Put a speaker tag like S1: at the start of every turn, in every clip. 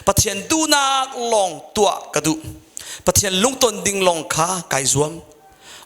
S1: Pathian duhnak lawng tuah ka duh. Pathian lungton ding lawng kha kai zuam.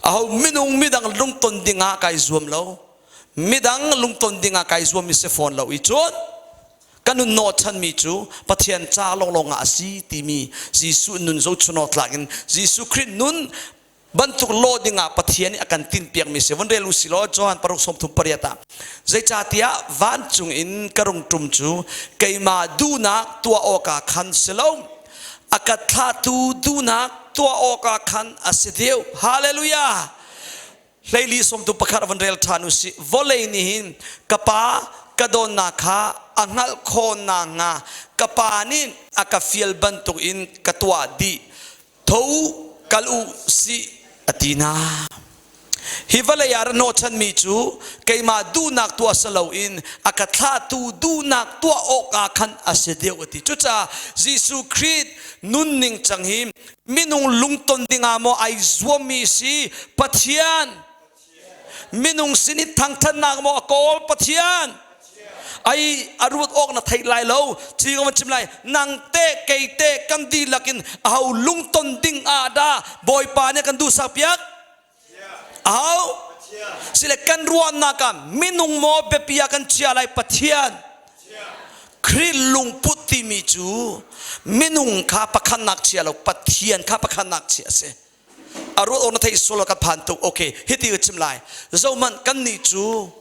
S1: Aho minung midang lungton ding ah kai zuam lo. Midang lungton ding ah kai zuam mi si fawn lo i cun kan nun hnawhchanmi cu Pathian ca lawnglawng ah a si timi Jesuh nun zohchunawk tlak in Jesuh Khrih nun bantuk law ding ah Pathian nih a kan tinhpiakmi si. Vun rel u si law Johan paruk sawmthum pariat ah zeicahtiah vancung in ka rung ṭum cu keimah duhnak tuah awkah khan si lo a ka thlahtu duhnak tuah awkah khan a si deuh. Hallelujah! Hleili sawmtu pakhat van rel ṭhan u sih. Vawlei nih hin ka pa ka dawnnak kha a hngalh khawh nakhnga ka pa nih a ka fial bantukin ka tuah dih. Tho u, kal u sih, a ti hna. Hi vawlei ah ra hnawhchanmi cu keimah duhnak tuah si loin a ka thlahtu duhnak tuah awkah khan a si deuh a ti. Cucaah Jesuh Khrih nunning cang hi minung lungton dingah maw ai zuammi si Pathian minung sin i thangthatnak maw a kawl Pathian ai a ruat awk na theih lai lo ci ka van chim lai nang te kei te kan dihlak in aho lungton ding ah dah Bawipa nih kan duhsak piak aho sile kan ruahnak ah minung maw biapi ah kan chia lai Pathian Khrih lungput timi cu minung kha pakhatnak chia lo Pathian kha pakhatnak chia a si. A ruat awk na theih sual ka phan tuk. Okay, hiti ka chim lai. Zohmanh kan nih cu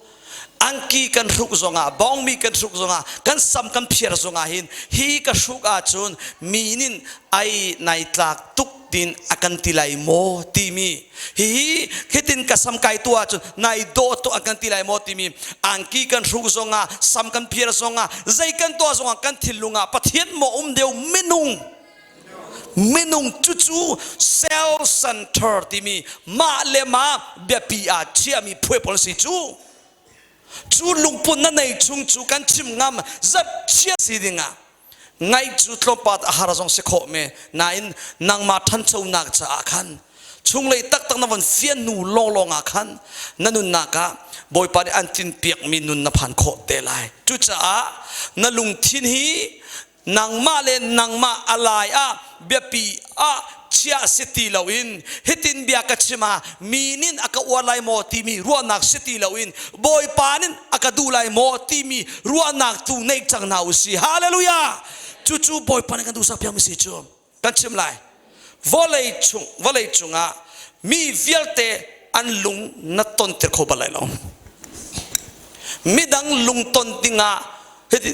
S1: angki kan hruk zongah bawngmi kan hruk zongah kan sam kan phiar zongah hin hi ka hruk ahcun mi nin ai nai tlak tuk tin a kan ti lai maw timi hihi hitin ka sam kai tu ahcun nai dawh tuk an kan ti lai maw timi angki kan hruk zongah sam kan phiar zongah zei kan tuah zongah kan thinlung ah Pathian maw um deuh minung minung cucu self center timi mah le mah biapi ah chiami phuai pawl si cu cu lungput na nei chung cu kan chim ngam zat chia si dingah ngaih cu tlawmpat a har zong si khawh me nain nangmah ṭhanchonak caah khan chunglei taktak na von fian hnu lawnglawng ah khan na nunnak ah Bawipa nih an tinpiakmi nun na phan khawh te lai. Cucaah na lungthin hi nangmah le nangmah a lai ah biapi ah chia si ti loin hitin bia ka chim ah mi nin a ka uar lai maw timi ruahnak si ti loin Bawipa nin a ka duh lai maw timi ruahnak tu nei cang hna u si. Hallelujah! Cucu Bawipa nih kan duhsak piakmi si cu kan chim lai. Vawlei chung vawlei cungah mi vialte an lung na ton ter kho bal lai lo. Midang lung ton dingah hiti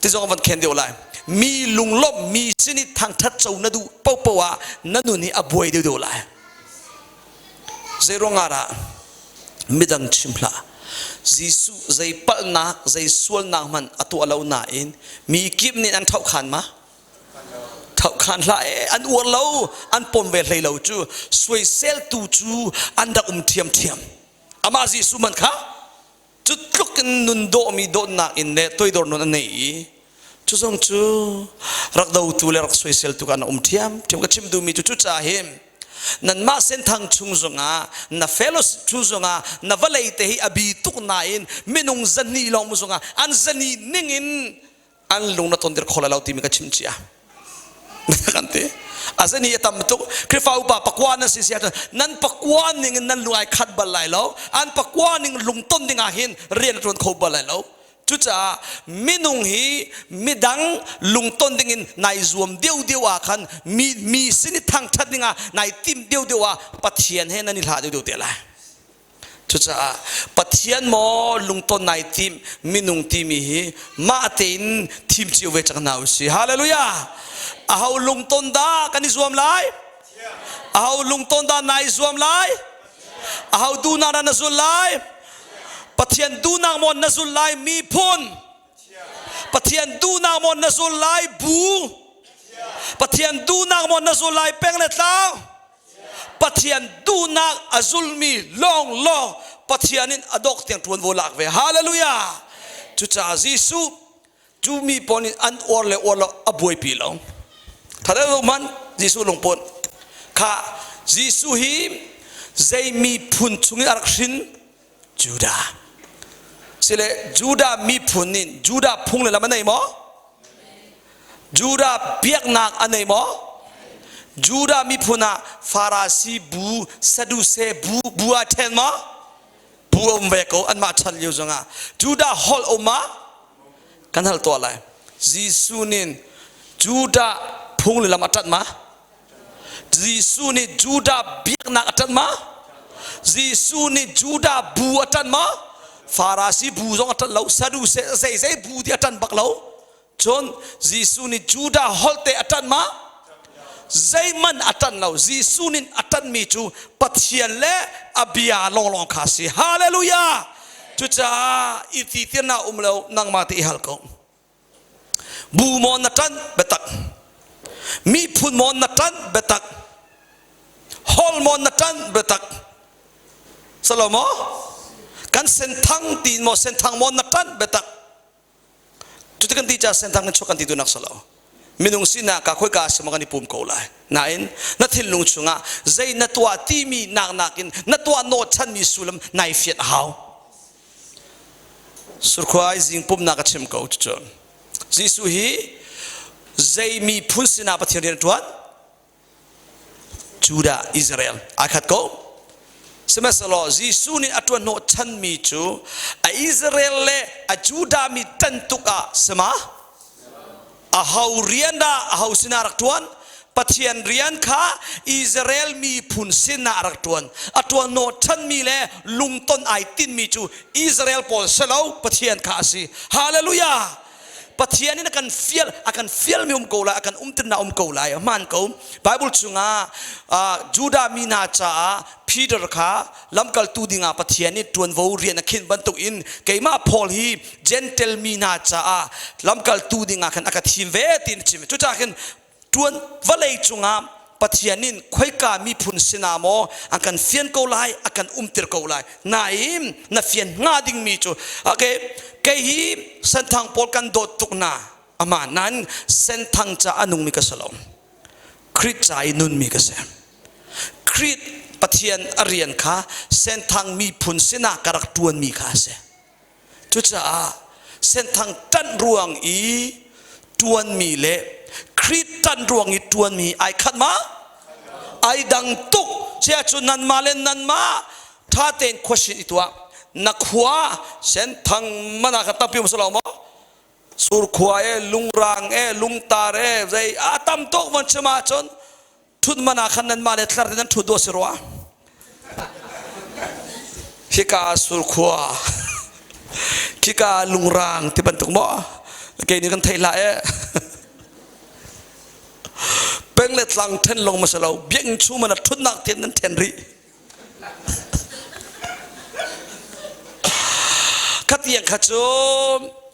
S1: ti zong van khen deuh lai mi lunglawmh mi sin i thangthat co na duh popo ah na nun hi a buai deuh deuh lai zei ruangah dah midang chim hlah Jesuh zei palhnak zei sualnak hmanh a tuah lo nain mi kip nih an thohkhan ma thohkhan hlah e an uar lo an pom ve hlei lo cu suaiseltu cu an rak um thiamthiam amah Jesuh man kha Cu tluk in nun dawhmi dawtnak in le toidor nun a nei i cu zong cu rak dotu le rak soiseltu kan um ṭhiam ṭhiam. Ka chim duhmi cu cucaah hin nanmah senthang chung zongah na fellowship chung zongah na vawlei te hi a bi tuk nain minung zahnih lawng mu zongah an zahnih ning in an lung na tondir kho lai lo timi ka chim cia kan ti azani a tam tuk Khrihfa upa pakua nan si sia nan pakua ning in nan lung ai khat bal lai lo an pakua ning lungton ding ah hin rian a tuan kho bal lai lo cucaah minung hi midang lungton ding in nai zuam deuh deuh ah khan mi mi sin i thangthat ding ah nai tim deuh deuh ah Pathian he nan i hla deuh deuh te lai. Cucaah Pathian maw lungton nai tim minung timi hi mah tein thim cio ve cang hna u si. Hallelujah! Aho lungton dah kan i zuam lai? Aho lungton dah nai zuam lai? Aho duhnak dah na zul lai? Pathian duhnak maw na zul lai miphun? Pathian duhnak maw na zul lai bu? Pathian duhnak maw na zul lai peng le tlang? Pathian duhnak a zulmi lawnglawng Pathian in a dok tiang ṭuanvo lak ve. Hallelujah! Cucaah Jesuh cu mi pawl nih an uar le uar lo a buaipi lo. Thale lo man Jesuh lungput kha Jesuh hi zei miphun chung in a rak hrin Judah. Sile Judah miphun nih Judah phung le lam a nei maw? Judah biaknak a nei maw? Judah miphun ah Farasi bu, Saduse bu, bu ah ṭhen maw? Bu a um ve ko anmah chan lio zongah. Judah holh um ah kan hal tuah lai. Jesuh nih Judah phung le lam a ṭanh ma? Jesuh nih Judah biaknak a ṭanh ma? Jesuh nih Judah bu a ṭanh ma? Farasi bu zong a ṭanh lo, Saduse zeizei bu ti a ṭanh bak lo. Cun Jesuh nih Judah holh te a ṭanh ma? Zeihmanh a ṭanh lo. Jesuh nih a ṭanhmi cu Pathian le a bia lawnglawng kha a si. Hallelujah! Cucaah i ti tirnak um lo nangmah te i hal ko. Bu maw na ṭanh biatak? Miphun maw na ṭanh biatak? Hol maw na ṭanh biatak? Salomo kan senthang tiin maw senthang maw na ṭanh biatak? Cuti kan ti ca senthang kan chuak kan ti tu nak salo. Minung sinak ka khoika si maw kan i pum ko lai. Nain na thinlung chungah zei na tuah timi nak nakin na tuah nawchanmi sullam nai fiat a hau. Surkhuai zing pumnak a chim ko cucu. Jesuh hi zei miphun sinah Pathian rian a ṭuan? Judah, Israel aa khat ko. Sihmanhsehlaw Jesuh nih a ṭuan hnawh chanmi cu a Israel le a Judah mi ṭan tuk ah sima aho rian dah aho sinah rak ṭuan? Pathian rian kha Israel miphun sinah a rak ṭuan. A ṭuan hnawh ṭhanmi le lungton ai tinmi cu Israel pawl si lo, Pathian kha a si. Hallelujah! Pathian in a kan fial a kan fialmi um ko lai a kan umtirnak um ko lai hmaan ko Bible chungah Judah mi hna caah Peter kha lamkaltu dingah Pathian nih ṭuanvo rian a khinh bantuk in keimah Paul hi Gentle mi hna caah lamkaltu dingah khan a ka thim ve tiin a chim cucaah khin Ṭuan vawlei cungah Pathian in khoika miphun sinah maw an kan fian ko lai, a kan umtir ko lai. Nain na fian hnga dingmi cu okay, kei hi senthang pawl kan dawt tuk na ama nain senthang ca a nungmi ka si lo. Krit ca i nunmi ka si. Krit Pathian a rian kha senthang miphun sinah ka rak ṭuanmi kha a si. Cucaah senthang ṭanh ruang i ṭuanmi le Khrih ṭanh ruang i ṭuanmi ai khat ma? Ai dang tuk. Cia cu nanmah le nanmah ṭha tein khuasin i tuah. Na khua senthang mana kha tampi um si lo maw? Surkhua e, lungrang e, lungtar e, zei a tam tuk von chim ahcun ṭhut man ah khan nanmah le tlar nan ṭhut dawh si rua hika surkhua khika lungrang ti bantuk maw kei nih kan theih hlah e peng le tlang ṭhen long ma si lo biakinn chung man ah ṭhutnak tian nan ṭhen rih Khatiang kha cu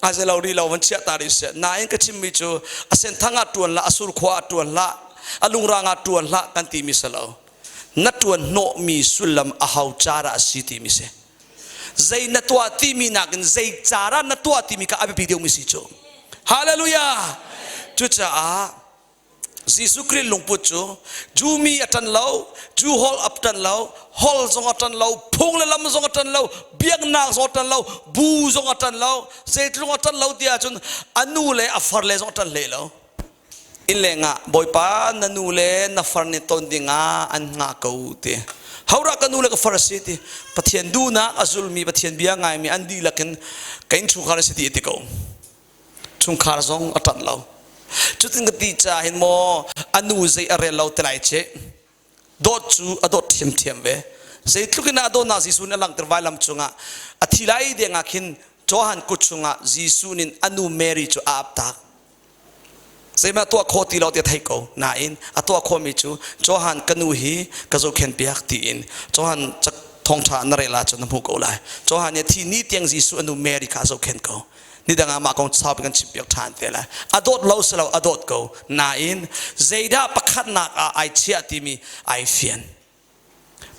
S1: a zelo ri lo van chiah ta rih seh. Nain ka chimmi cu a senthang ah ṭuan hlah, a surkhua ah ṭuan hlah, a lungrang ah ṭuan hlah kan timi si lo. Na ṭuan hnawhmi sullam a ho cara a si timi si. Zei na tuah timi nakin zei cara na tuah timi kha a biapi deuhmi si cu. Hallelujah! Cucaah Jesuh Khrih lungput cu Jew mi a ṭan lo, Jew holh a ṭan lo, holh zong a ṭan lo, phung le lam zong a ṭan lo, biaknak zong a ṭan lo, bu zong a ṭan lo, zeitlung a ṭan lo ti ahcun a nu le a far le zong a ṭan hlei lo. Inn lengah Bawipa na nu le na far nih ton dingah an hngah ko ti. Horah ka nu le ka far a si ti. Pathian duhnak a zulmi, Pathian bia ngaimi an dihlak in ka innchungkhar a si ti a ti ko. Chungkhar zong a ṭanh lo. Cutin ka ti caah hin maw a nu zei a rel lo ti lai cih. Dawt cu a dawt ṭhiamṭhiam ve. Zeitluk in a dawtnak Jesuh nih a langhter vailam cungah a thi lai deng ah khin Johan kut chungah Jesuh nih a nu Mary cu a ap tak. Zeihmah tuah khawh ti lo ti a theih ko. Nain a tuah khawhmi cu Johan ka nu hi ka zohkhenh piak tiin Johan thawngṭha na rel ahcun na hmuh ko lai. Johan nih a thi ni tiang Jesuh a nu Mary kha a zohkhenh ko. Nidang ah mah kong saupi kan chimpiak ṭhan te lai. A dawt lo si lo, a dawt ko. Nain zeidah pakhatnak ah ai chiah timi ai fian.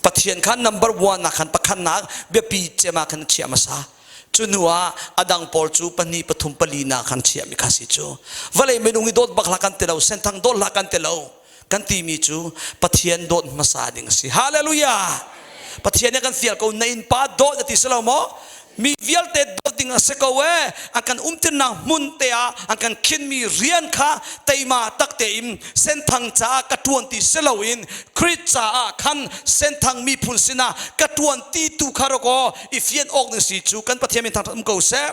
S1: Pathian kha number one ah khan pakhatnak biapi cem ah khan a chiah hmasa. Cu hnu ah a dang pawl cu pahnih pathum pali na khan chiahmi kha si cu. Vawlei minung i dawt bak hlah kan ti lo, senthang dawt hlah kan ti lo. Kan timi cu Pathian dawt hmasa ding a si. Hallelujah! Pathian nih a kan fial ko na innpa dawt a ti si lo maw? Mi vialte dawt ding a si ko e. An kan umtirnak hmun te ah an kan khinmi rian kha teima tak tein Senthang caah ka ṭuan ti si loin Khrih caah khan Senthang miphun sinah ka ṭuan ti tu kha rak aw i fian awk ding si cu. Kan Pathian min thangṭhat um ko seh.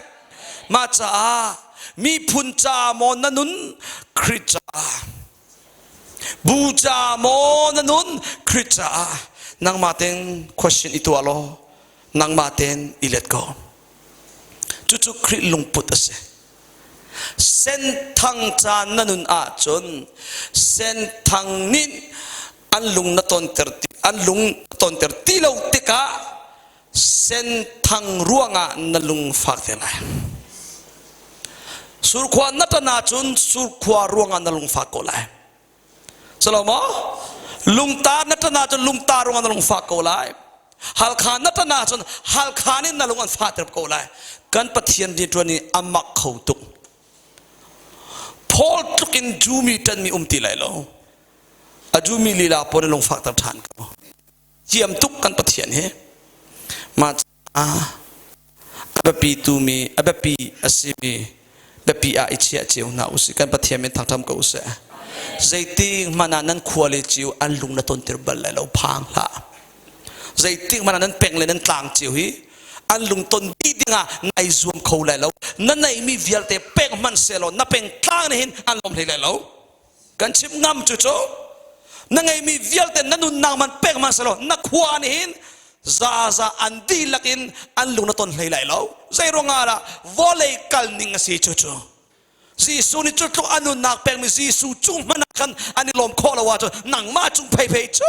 S1: Mah caah miphun caah maw na nun, Khrih caah? Bu caah maw na nun, Khrih caah? Nangmah ten question i tuah law nangmah ten i let ko. Cucu Khrih lungput a si. Senthang ca na nun ahcun Senthang nih an lung na tonter ti an lung tonter ti lo tikah Senthang ruangah na lung fak te lai. Surkhua na tan ahcun Surkhua ruangah na lung fak ko lai. Salo maw? Lungta na tan ahcun Lungta ruangah na lung fak ko lai. Halkha na tan ahcun Halkha nih na lung an fahter ko lai. Kan Pathian rianṭuan hi a mak kho tuk. Paul tluk in Jumi ṭanmi um ti lai lo. A Jumi lila pawl na lung fakter ṭhan ko. Thiam tuk kan Pathian hi. Mah a biapi tumi, a biapi a simi biapi ah i chiah cio hna usih. Kan Pathian min thangṭhat ko usih. Zeitik hmanh ah nan khua le cio an lung na tontir bal lai lo, phang hlah. Zeitik hmanh ah nan peng le nan tlang cio hi an lung ton dih dingah nai zuam kho lai lo. Na neihmi vialte pek hmanh sehlaw na peng tlang nih hin an lawm hlei lai lo. Kan chim ngam cu cu na ngeimi vialte na nunnak man pek hmanh selaw na khua nih hin zaza an dihlak in an lung na ton hlei lai lo. Zei ruangah dah? Vawlei kal ning a si. Cu cu Jesuh nih cu tluk a nunnak pekmi Jesuh cung hmanh ah khan an i lawm khawh lo ahcun nangmah cung phei cu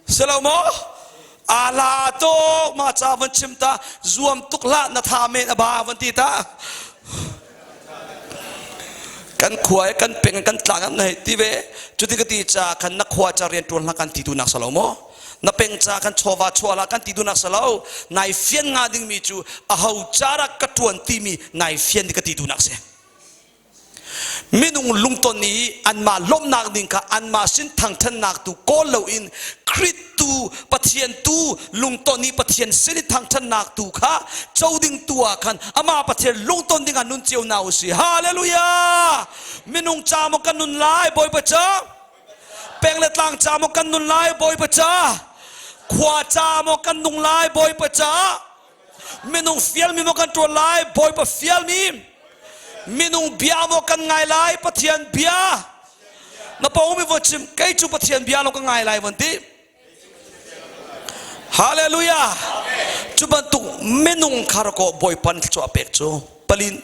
S1: si lo maw? Ala tuk ma ca van chim ta. Zuam tuk hlah, na tha men a ba van ti ta. Kan khua kan peng kan tlang an hei ti ve. Cuti ka ti ca khan na khua ca rian tuan hlah kan ti tu nak salo maw? Na peng ca kan chawva chuah lah kan ti tu nak salo. Nai fian nga ding mi cu a ho cara ka tuan ti mi nai fian ka ti tu nak si. Minung lungton i anmah lawmhnak ding kha anmah sin thangṭhatnak tu kawl loin Khrih tu, Pathian tu lungton i Pathian sin i thangṭhatnak tu kha co ding tu ah khan amah Pathian lungton dingah nun cio hna u sih. Hallelujah! Minung ca maw kan nun lai, Bawipa ca? Peng le tlang ca maw kan nun lai, Bawipa ca? Khua ca maw kan nung lai, Bawipa ca? Minung fialmi maw kan ṭuan lai, Bawipa fialmi? Minung bia maw kan ngai lai, Pathian bia? Na pawngmi von chim, "Kei cu Pathian bia lo ka ngai lai," von ti. Hallelujah! Cu bantuk minung kha ko Bawipa nih thluachuah pek cu palin.